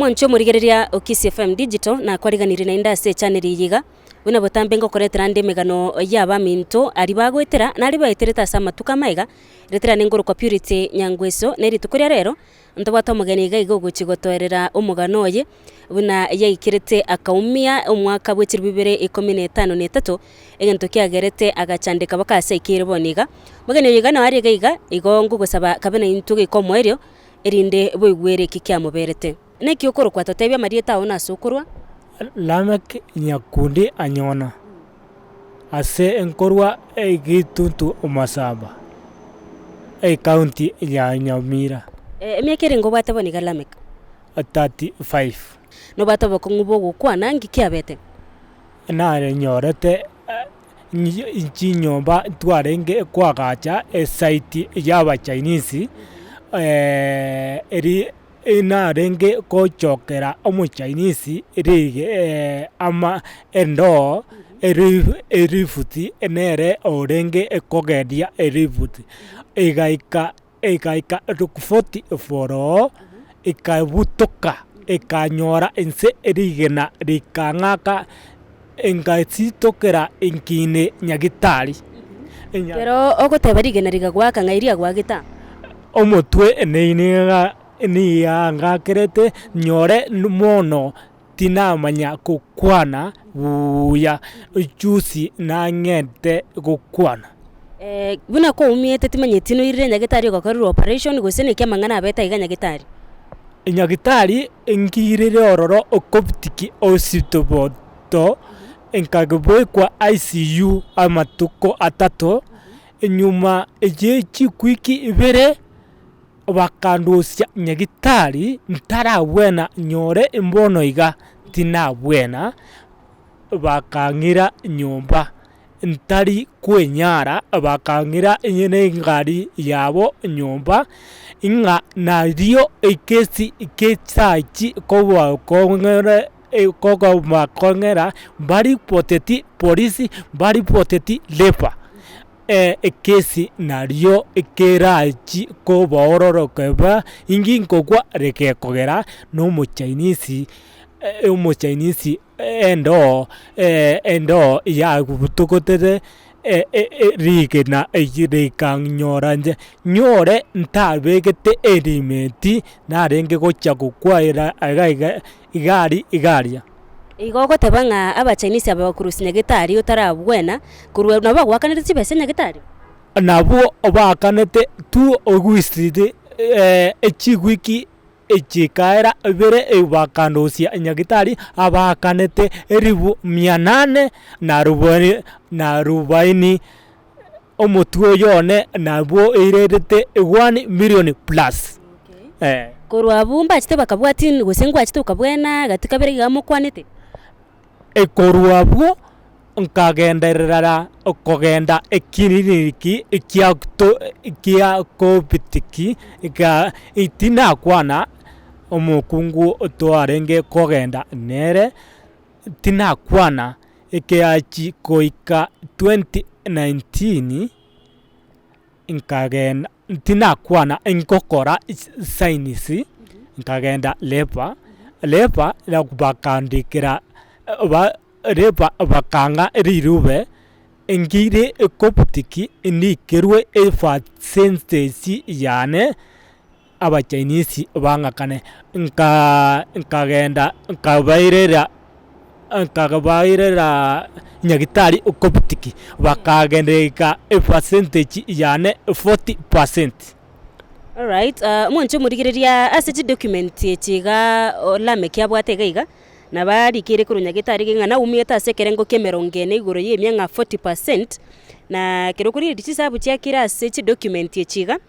Omonche omorigereria o Kisii FM Digital nakwariganirie naende ase echaneli eye iga, buna botambe ngokoretera ande emegano y'abaminto aria bagoetera na aria baeterete ase amatuko amaiga, retera nengorokwa Purity Nyangweso, na erituko ria rero, Ntobwate omogeni iga iga ogochia gotoerera omogano oye, buna yaikerete akaumia omwaka bwe chilifu bibere ikomi na etano na etato, egento kiagerete agachandeka mpaka ase aikeire bono iga. Omogeni oyo iga nao are iga iga, igo ngogosaba kabe naintwe goika omoerio, erinde boigwere eki kiamoberete. Naki okorokwa totebie amarieta ao na ase okorwa? Lameck Nyakundi Anyona, ase nkorwa egetuntu Masaba, ecounty ya Nyamira. Emiaka ere ngobwate bono iga Lameck? 35. Nobwate obokong'u bwa ogokwana, nki kiabete? Narenyorete chinyomba twarenge koagacha esite ya abachinese, eri Narenge gochokera omochainisi rige ama endoo erifuti nere orenge kogendia erifuti, egaika egaika forty floor, ekabutoka ekanyora inse rigena rikang'aka engasitokera enkine nyagitari. Ekero ogoteba rigena rigagoaka ng'ai riagoagete aa? Omotwe niga niangakerete nyore mono tinamanya gokwana buya, juzi nang'ete gokwana. Buna kwaumiete timanyeti noirire nyagetari ogakorerwa operation gose naki amang'ana abete aiga nyagetari? Nyagetari nkirire ororo Coptic Hospital nkabekwa ICU amatuko atato, nyuma ye chiwiki ibere bakandusia nyagitari ntarabwena nyore mbono iga tinabwena, bakang'ira nyomba ntari kwenyara, bakang'ira onye na egari yabo nyomba, ng'a nario ekesi kesachi kobakong'era kobakong'era mbaripoteti polisi, mbaripoteti labour. Ekesi nario kerachi kobaororokeba inki nkokwa gekogera na omochinese omochinese endoo endoo yabutogotete rigena rikanyora inche, nyore ntabegete erimeti narenge gochia gokwaera iga iga iga aria iga aria. Igo ogoteba ng'a abachinese aba bakorusia nyagetari otarabwena, korwa nabo bagoakanerete chibesa nyagetari? Nabwo baakanete tu ogwisiti echiwiki chikaera ibere bakandusia nyagetari abaakanete elifu mia nane na na arubaini Omotwe oyo one nabwo oirerete one million plus. Eh. Korwa abwo mbachete bakabwatia gose ngwachete okabwena gati kabere iga mokwanete? Korwa abwo nkagenderera kogenda ekiriniki kia kia Coptic, tinakwana omokungu twarenge kogenda nere, tinakwana Ekeachi goika 2019 nkagenda tinakwana nkokora signs nkagenda labour, labour bakandikera ba labour bakang'a rirube ngire ecoptic ndikerwe epercentage yane. Abachinese bang'akane, nkaa nkagenda nkabairera nkabairera nyagitari Coptic, bakagendeka epercentage yane 40%. Alright, mwanche omorigereria ase chidocument echi igaa Lameck abwate iga iga, nabo arikire korwa nyagetari iga ng'a naumiete ase ekerengo kia emerongo ene igoro ya emia ng'a 40%, na ekero okorigereria chisabu chiakire ase chidocument echi iga.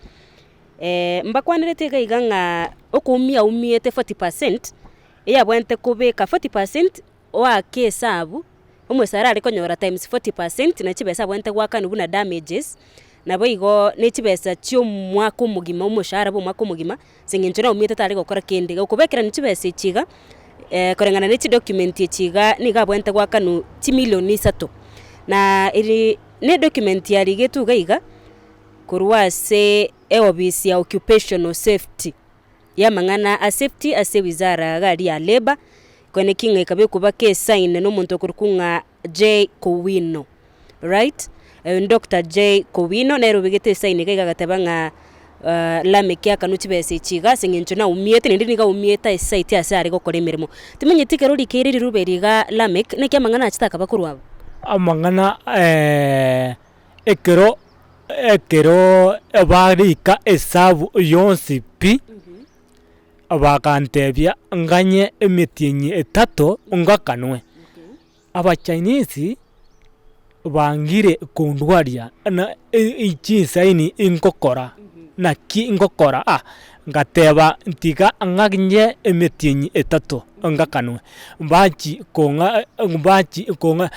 Mbakwanerete iga iga ng'a okoumia aumiete 40%, eyabwenerete kobeka 40% oake esabu, omosara are konyora times 40% na chibesa abwenerete goakanwa buna damages, nabo igo ne chibesa chia omwaka omogima omoshahara bwa omwaka omogima, ase eng'encho naumiete tare gokora kende. Gokobekerani chibesa echi iga, koreng'ana ne chidocument echi iga, nigo abwenerete goakanwa chimilion isato. Na eri ne edocument yarigetwe iga iga. Korwa ase eobisi ya Occupational Safety. Y'amang'ana a safety ase ewizara iga aria ya labour, koeneki ng'a ekabekwa baka esign na omonto okorokwa ng'a J Kowino, right? Doctor J Kowino nere obegete esign iga iga agateba ng'a Lameck akanwa chibesa echi iga ase eng'encho naumiete naende nigo aumiete esite ase are gokora emeremo. Timanyeti ekero rikeire rirube eri iga Lameck, naki amang'ana achete akaba korwa abwo? Amang'ana ekero ekero barika esabu yonsi pi, bagantebia nganye emetienyi etato ngakanwe. Abachinese bangire kondwaria na chinsaini ingokora, naki ngokora ah, ngateba ntiga ng'anye emetienyi etato ngakanwe, mbachi kong'a mbachi kong'a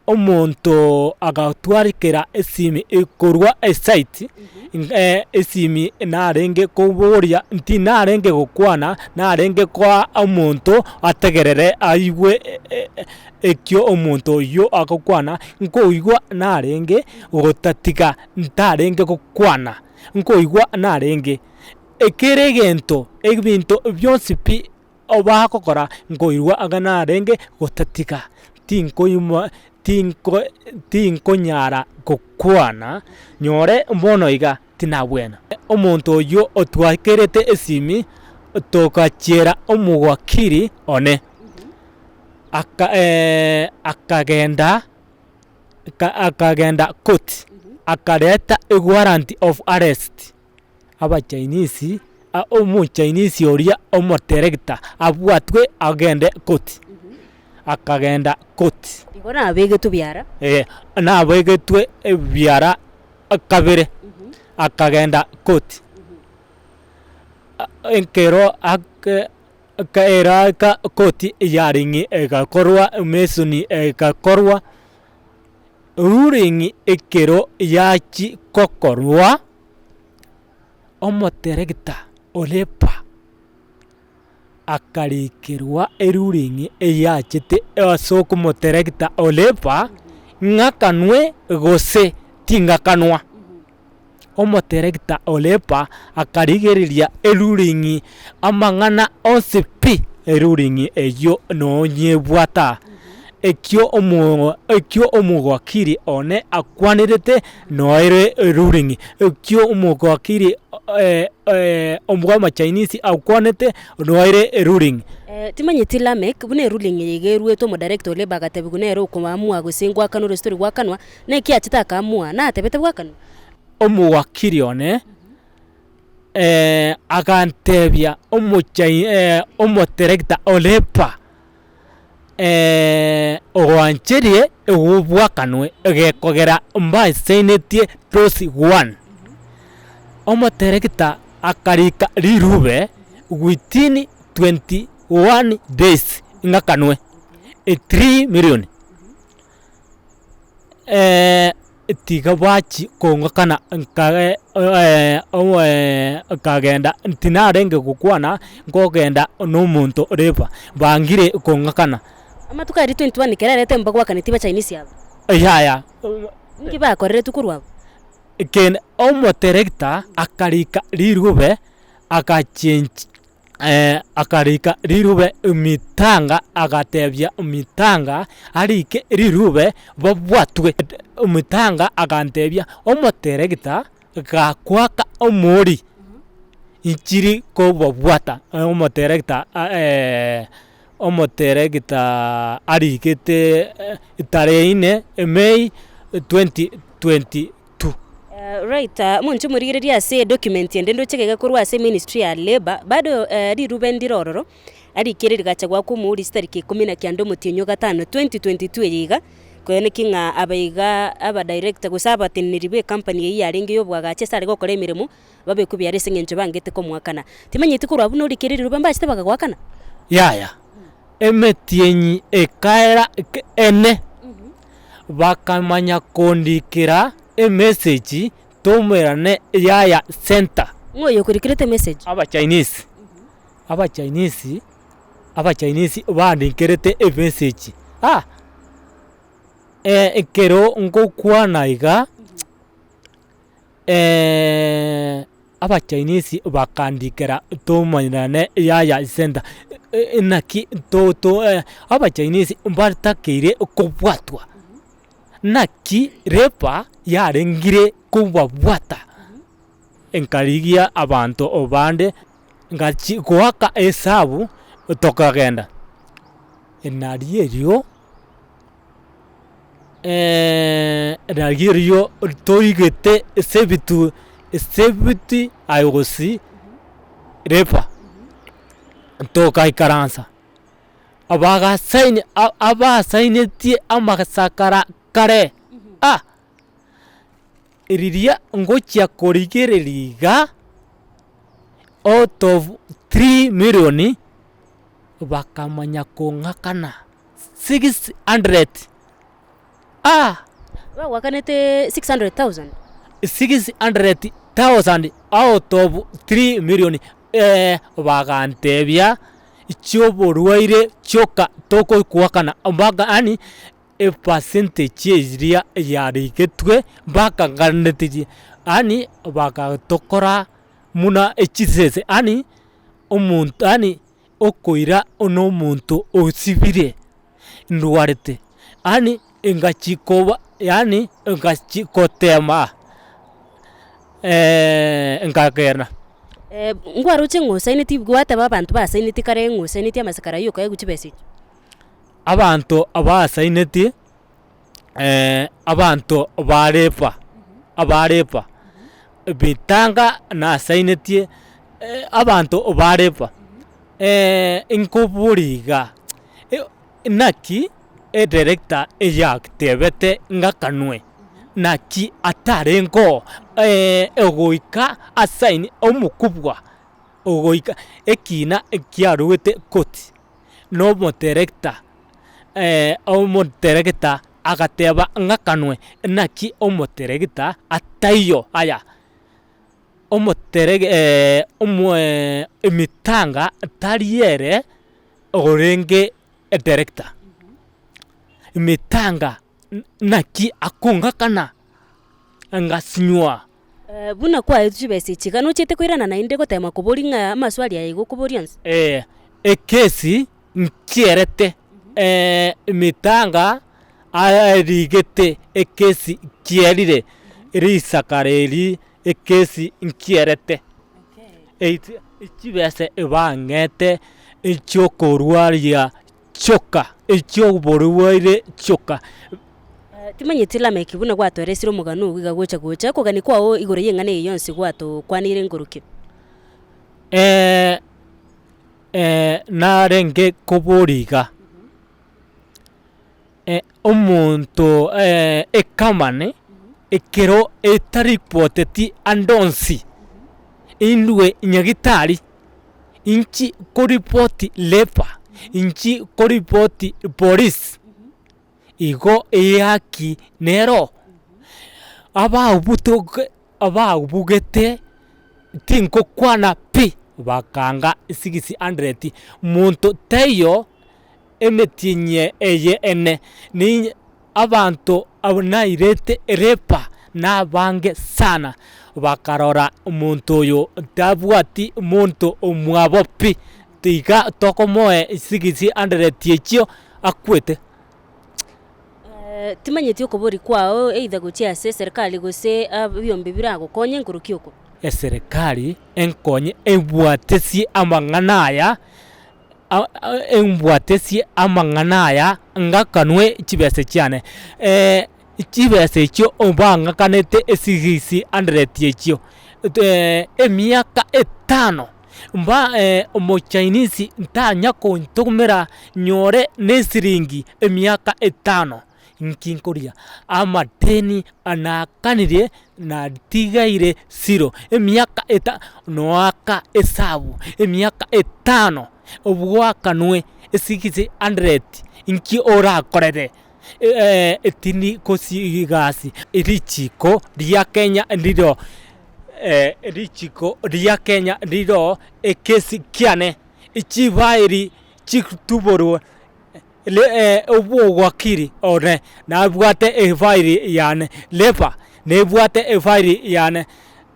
omonto agatwarikera esimi korwa esite, esimi narenge koboria ntinarenge gokwana, narenge koa omonto ategerere aigwe ekio omonto oyio agokwana, nkoigwa narenge gotatiga ntarenge gokwana, nkoigwa narenge. Ekere egento ebinto bionsi pi. Obagokora nkoirwa ang'e narenge gotatiga, tinkoimwa tinko tinkonyara gokwana, nyore bono iga tinabwena. Omonto oyio otwakerete esimi, togachiera omowakili one, aka akagenda akagenda court, akareta ewarrant of arrest. Abachinese, omochinese oria omoteregita abwatwe agende koti, akagenda koti. Igo nabegetwe biara? Eh, nabegetwe ebiara kabere, akagenda koti. Ekero ake eka koti yarenge egakorwa emesoni egakorwa. Ruling ekero yachia gokorwa, omoteregita Olepa akarikerwa eruling eyachete ase okomoteregita Olepa ng'akanwe gose ting'akanwa. Omoteregita Olepa akarigereria eruling amang'ana onsi pi, eruling eyio nonyebwata. Ekio omo ekio omowakili one akwanerete noere eruling, ekio omowakili bw'amachinese akwanete noere eruling. Timanyeti Lameck, buna eruling eye iga eruete omodirector o labour agatebiwa nere okoamua gose ngwakanwa gose tori gwakanwa, Naki achete akaamua, natebete bwakanwa. Omowakili one agantebia omochai omoteregita o labour ogoancherie obwakanwe egekogera mbaisainetie dose one. Omoteregita akarika rirube within 21 days ng'akanwe 3 million. Tiga bachie kong'akana nkage nkagenda tinarenge gokwana, nkogenda na omonto reba, bangire kong'akana. Amatuko aria 21 ekero arete mbagwakaneti Abachinese aba? Yaya. Inki bakoreretwe korwa abwo? Ekende omoterekta akarika rirube agachenchi akarika rirube emitanga agatebia emitanga arike rirube babwatwe. Emitanga agantebia omoteregita gakwaka omori inchiri kobabwata omoteregita omoteregita arigete tarehe ine May 2022. Right, monche morigererie ase edocument ende ndoche iga korwa ase ministry ya labour, bado rirube ndire ororo, arikire rigacha goakwa omouri chitariki ikomi na kianda omotienyi o gatano 2022 eye iga, koeneki ng'a aba iga abadirector gose abateneneri ba ecompany eyio yarenge ya obwagachi ase are gokora emeremo, babekwe biara ase eng'encho bangete komoakana. Timanyeti korwa buna orikire riruba mbachete bakagoakana? Yaya, emetienyi ekaera ene. Bakamanya kondikera emessage toumerane Yaya Centre. Ng'o oyo okorikerete emessage? Abachinese, Abachinese, Abachinese bandikerete emessage ah, ekero ngokwana iga. Abachinese bakandikera tomanyerane Yaya Centre, naki to to Abachinese mbatakeire kobwatwa, naki labour yarengire kobabwata. Nkarigia abanto bande, ngachia goaka esabu tokagenda, nario erio nario erio toigete ase ebitu ase ebiti aye gose labour, togaikaransa, bagasaini abasainetie amasakara kare ah! Riria ngochia korigereria iga, out of 3 million, bakamanya kong'akana 600 ah! Bagwakanete 600,000? 600,000 out of 3 million bagantebia, chioborwaire chioka togokoakana mpaka yaani Epercentage eria yarigetwe bakaganetie, yaani bagatokora muna echisese, yaani omonto yaani okoira na omonto osibire ndwarete, yaani engachia koba yaani engachia kotema nkagenda. Nkwaroche ng'a osaineti gwateba abanto basaineti kare ng'a osaineti amasakara aywo okaegwa chibesa echio. Abanto abasainetie abanto ba Refa, aba Refa, Bitanga nasainetie abanto ba Refa, nkoboria iga, naki edirector eyatebete ng'akanwe, naki atarenge oo ogoika asaini omokubwa ogoika ekina kiaruete koti. Na omoterekta omoteregita agateba ng'akanwe, naki omoteregita ataiyo aya, omoterege omoee emitanga tari ere orenge edirector, emitanga naki akong'akana ngasinywa. Buna kwaetwe chibesa echi iga nochiete koirana naende gotema koboria ng'a amaswali aya igo okoboria onsi? Ee, ekesi nchierete emitanga arigete ekesi kierire, risakara eri ekesi nchierete. Chibesa ebang'ete echiokorwaria chioka, echioborwaire chioka. Timanyeti Lameki buna gwatoeresire omogano oyio iga gocha gocha, okogania kwao igoro y'eng'ana eye yonsi gwatokwaneire nkorokia. Narenge koboria iga, omonto ekamani ekero etaripoteti ande onsi, indwe nyagetari, inchi koripoti labour, inchi koripoti police. Igo ehaki nero, ababutoke ababugete tinkokwana pi, bakanga 600, monto taiyo emetienyi eye ene, ninye abanto abwo nairete labour nabange sana, bakarora omonto oyo tabwati monto omwabo pi, tiga tokomoe 600 echio akwete. Timanyeti okoboria kwao either gochia ase eserikari gose ebiombe biragokonye nkorokia oko. Eserikari enkonye ebwatesie amang'ana aya, embwatesie amang'ana aya ngakanwe chibesa chiane. Chibesa echio bang'akanete esigisi hundred echio, emiaka etano. Mba omochinese ntanya kontomera nyore ne esiringi emiaka etano, nki nkoria? Amadeni anaakanire natigaire zero, emiaka eta noaka esabu emiaka etano obwakanwe esix hundred nki orakorere? Tindi gosi egasi, richiko ria Kenya ndiro richiko ria Kenya ndiro ekesi kiane, chifairi chituborwe obowakili one nabwate efairi yane, labour nebwate efairi yane.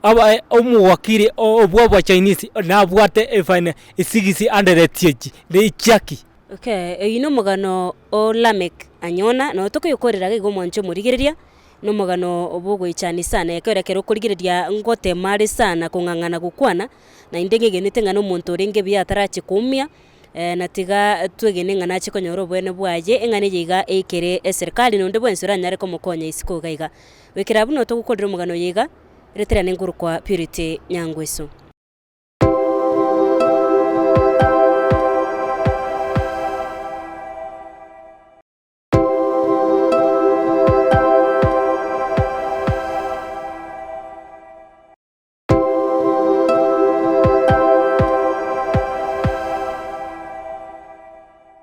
Aba omowakiri obwo Abachinese nabwate efine 600 echi ne chiaki. Okay, oyio na omogano o Lameck Anyona, nabo tokoyokorera iga iga omwancho omorigereria, na omogano bwogoichani sana ekero ekero okorigereria ngotema are sana kong'ang'ana gokwana, naende ng'egenete ng'a na omonto orenge buya atarache koumia, na tiga twegene ng'a nache konyora oboene bwaye, eng'ana eye iga eikere eserikari na onde bwensi oranyare komokonya isiko iga iga. Goikera abwo nabo togokorera omogano oyo iga, retera nengoro kwa Purity Nyangweso.